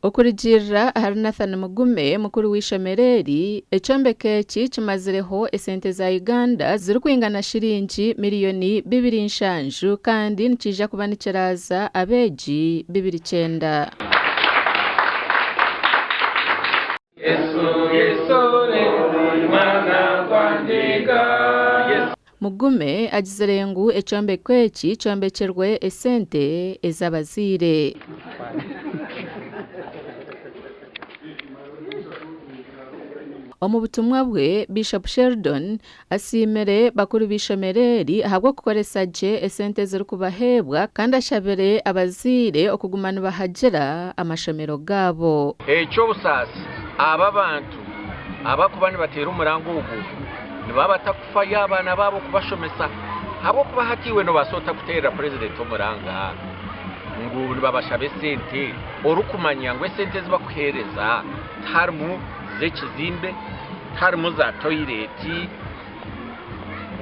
Okurugiirira ahari Nathan Mugume, mukuru w'eishomero eri, ekyombeko eki kimazireho esente za Uganda zirikwingana shiringi miriyoni bibiri nshanju kandi nikiija kuba nikiraaza abeegi 29. Mugume agizire ngu ekyombeko eki kyombekirwe esente ez'abazaire. Omu butumwa bwe, Bishop Sheldon asiimire bakuru b'eishomero eri ahabw'okukoresa gye esente ezirikubaheebwa kandi ashabire abazaire okuguma nibahagira amashomero gaabo. Eky'obusaasi, abo abantu abarikuba nibateera omuranga ogu nibaba batakufayo abaana baabo kubashomesa ahabw'okuba hati iwe noobaasa ota kuteerera purezidenti omuranga ngu nibabashaba esente orikumanya ngu esente ezi barikuheereza tiharimu z'ekizimbe, tiharimu za toyireti,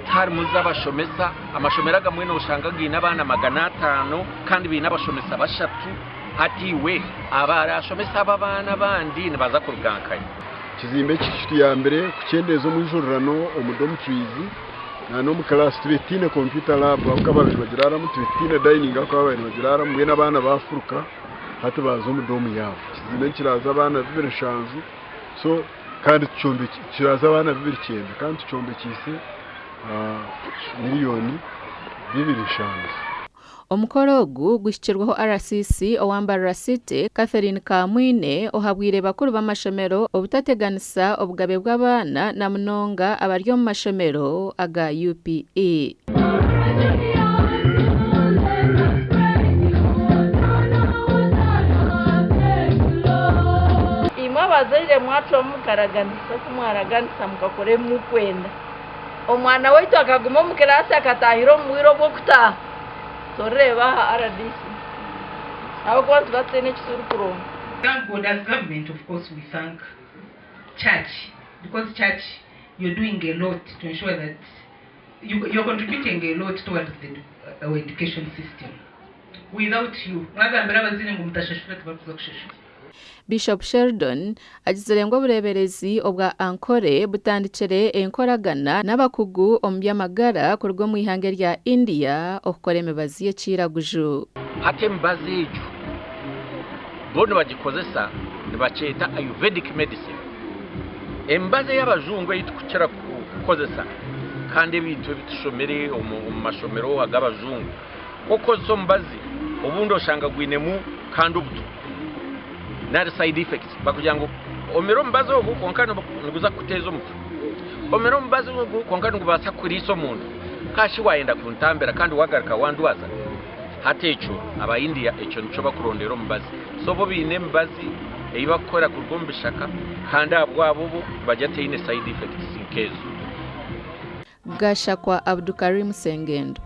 tiharimu z'abashomesa. Amashomero agamwe nooshanga gaine abaana 500 kandi baine abashomesa bashatu. Hati iwe abaraashomese abo abaana abandi nibaza kuruga nkahi? Ekizimbe eki kituyambire kukyendeeza omwijurirano omu dormitories n'omu class tube tutaine computer lab ahabw'okuba babaire nibagiraaramu, tube tutaine dining ahabw'okuba babaire nibagiraaramu mbwenu abaana baafuruka hati baaza omu dorm yaabo. Ekizimbe nikiraaza abaana 27 so kandi kiraaza abaana 29 kandi tukyombekyeise miriyoni 27. Omukoro ogu guhikirweho RCC owa Mbarara City, Catherine Kamwine ohabwire bakuru b'amashomero obutateganisa obugabe bw'abaana na munonga abari omu mashomero aga UPE. Imwe abazaire mwacwamu mukaraganisa oku mwaraganisa mukakora ebi murikwenda. Omwana waitu akaguma omu kiraasi akataahira omu bwire obw'okutaaha, torireeba aha RDC ahabw'okuba nituba tutaine eki turikuronda. Thank God as government of course we thank church because church you're doing a lot to ensure that you're contributing a lot towards the our education system without you mwagambira abazaire ngu mutashashura tibarikuza kushashura. Bishop Sheldon agizire ngu obureeberezi obwa Ankole butandikire enkoragana n'abakugu omu by'amagara kuruga omu ihanga erya India okukora emibazi y'ekiiraguju. Hati emibazi egyo bo nibagikozesa nibakyeta Ayurvedic medicine. Emibazi ey'abajungu ei turikukira kukozesa kandi ebintu ebi tushomire omu mashomero ag'abajungu, Ku okukozesa omubazi obundi oshanga gwinemu kandi obutwa nari side effects bakugira ngu omire omubazi ogu kwonka niguza kukuteeza omutwe, omire omubazi ogu kwonka nigubaasa kukuriisa omunda, kashi wayenda kuntambira kandi wagaruka wandwaza? Hati ekyo aba India ekyo nikyo bakurondera omubazi. So bo baine emibazi ei bakukora kuruga omu bishaka kandi ahabwabo bo nibagira teine side effects nk'ezo. Gashakwa Abdukarim Sengendo.